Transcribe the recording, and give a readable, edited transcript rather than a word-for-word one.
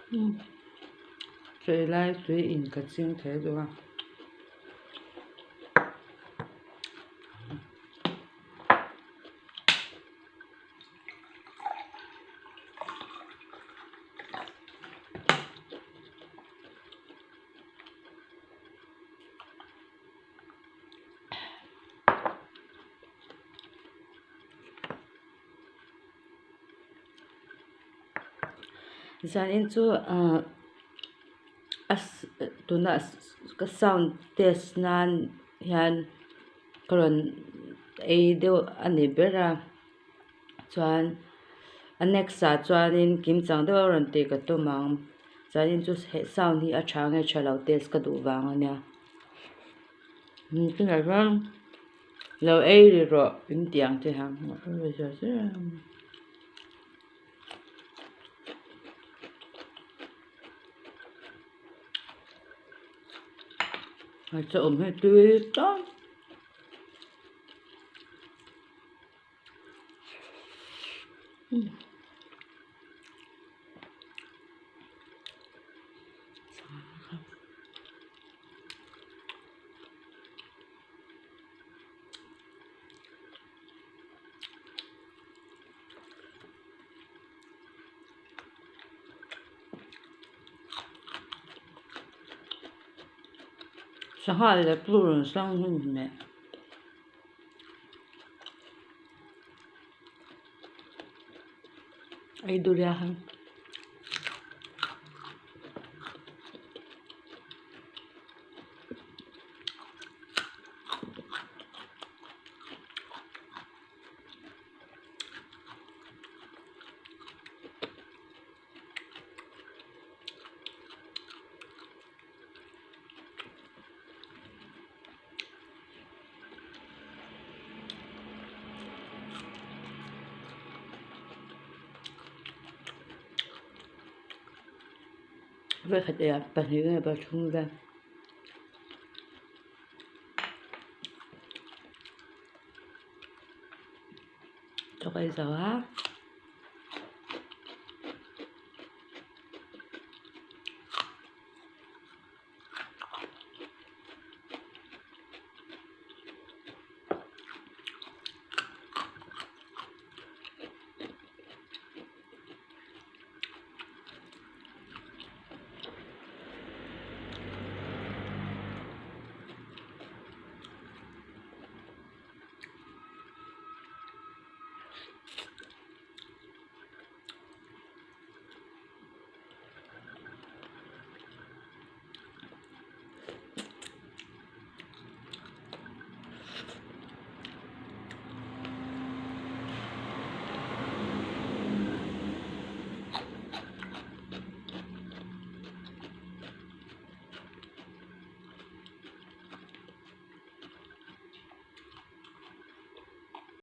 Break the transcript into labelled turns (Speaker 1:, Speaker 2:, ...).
Speaker 1: Chaw lai tui in ka ching thei deuh a. Zanin chu ahh a tuna ka sound test nan hian ka rawn ei deuh a ni ber a chuan a next ah chuanin kim chang deuh a rawn tih ka tum ang chuanin chu he sound hi a tha nge tha lo test ka duh vang a nia tunah chuan lo ei ri rawh in tih ang che hian. Hmarcha awm hi tui tawp. Sangha leh purun sang hun hmeh. Ei durian. Vawikhat eiah pahnih nge pathum vel. Chaw ka ei zo a.